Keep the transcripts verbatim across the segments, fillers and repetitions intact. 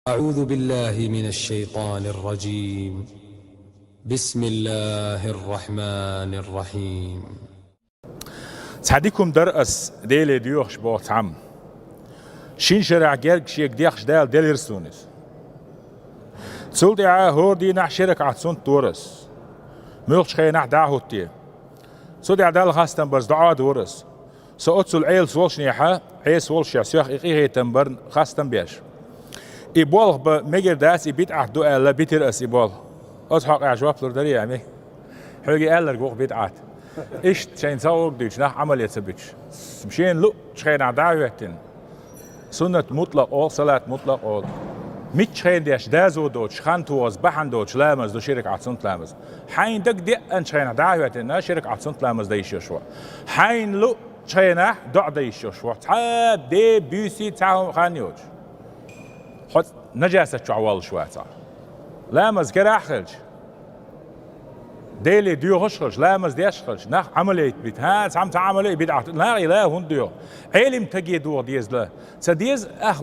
أعوذ بالله من الشيطان الرجيم. بسم الله الرحمن الرحيم. Цхьа дика хӀума дара ас, Деле доьхуш боху цхьамма. Шина шарахь герга шега дехаш Дала делира суна иза. Цул тӀаьхьа хӀора дийнахь ши ракаӀат суннат дора ас. Муьлххачу хенахь дӀа а хӀуттий. Цу тӀехь Далла хастам барза доӀа а дора ас. Со оццул Ӏелас волчунехьа, Ӏеса волчехь соьх и къинхетам бар хастам беш. И болх бан мегар дац, и бидӀат ду аьлла, битира ас и болх. Оцу хьокъехь жоп лур дарий, амий? Хьоьга аьлларг ву-кх бидӀат. Иштта шайна ца гӀоргдуьйтуш, нах Ӏамале ца буьтуш. Шена луъучу хенахь дӀа а хӀоьттина. Суннат мутлакъ олу, салат мутлакъ олу. Миччу хенахь деш дазо доцуш, хан тохаза, бахьана доцуш ламаз ду, ши ракаӀат суннат ламаз. Хьайна дага деъанчу хенахь дӀа а хӀоьттина, ши ракаӀат суннат ламаз дан йиш йолуш ву. Хьайна луъучу хенахь доӀа дан йиш йолуш ву. Цхьа де, буьйсий, цхьа хӀума хан йоцуш. Хьо нажасат чохь воллуш вацахь. Ламаз карахь а хилча, Деле доьхуш а хилча, ламаз деш а хилча, нах Ӏамале бита. ХӀан, цхьамма ца Ӏамале, бидӀат. Нах и ла хӀунда доьху? Ӏелим стаге доха деза ла. Ца деза ах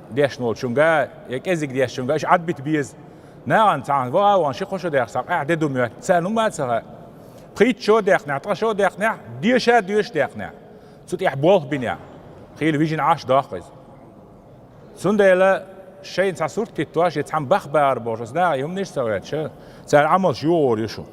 дешна волчуьнга, я кӀезиг дешчуьнга, иштта Ӏад бита беза. Нахана цхьаьна ваха а вахана, ши-кхо шо даьхча, цхьа къаьхьа де ду моьтту. Царна хӀумма а ца хаьа. Пхийтта шо даьхнехь, ткъа шо даьхнехь, деша а доьшуш даьхнехь. Цу тӀехь болх бинехь. Хийла вижина Ӏаш доккху иза. Цундела шайна цхьа сурт хӀиттош, я цхьамма бах багӀар бохуш, аса наха и хӀуманаш а ца гӀоьртуш, цара Ӏамалш йохор ю шу.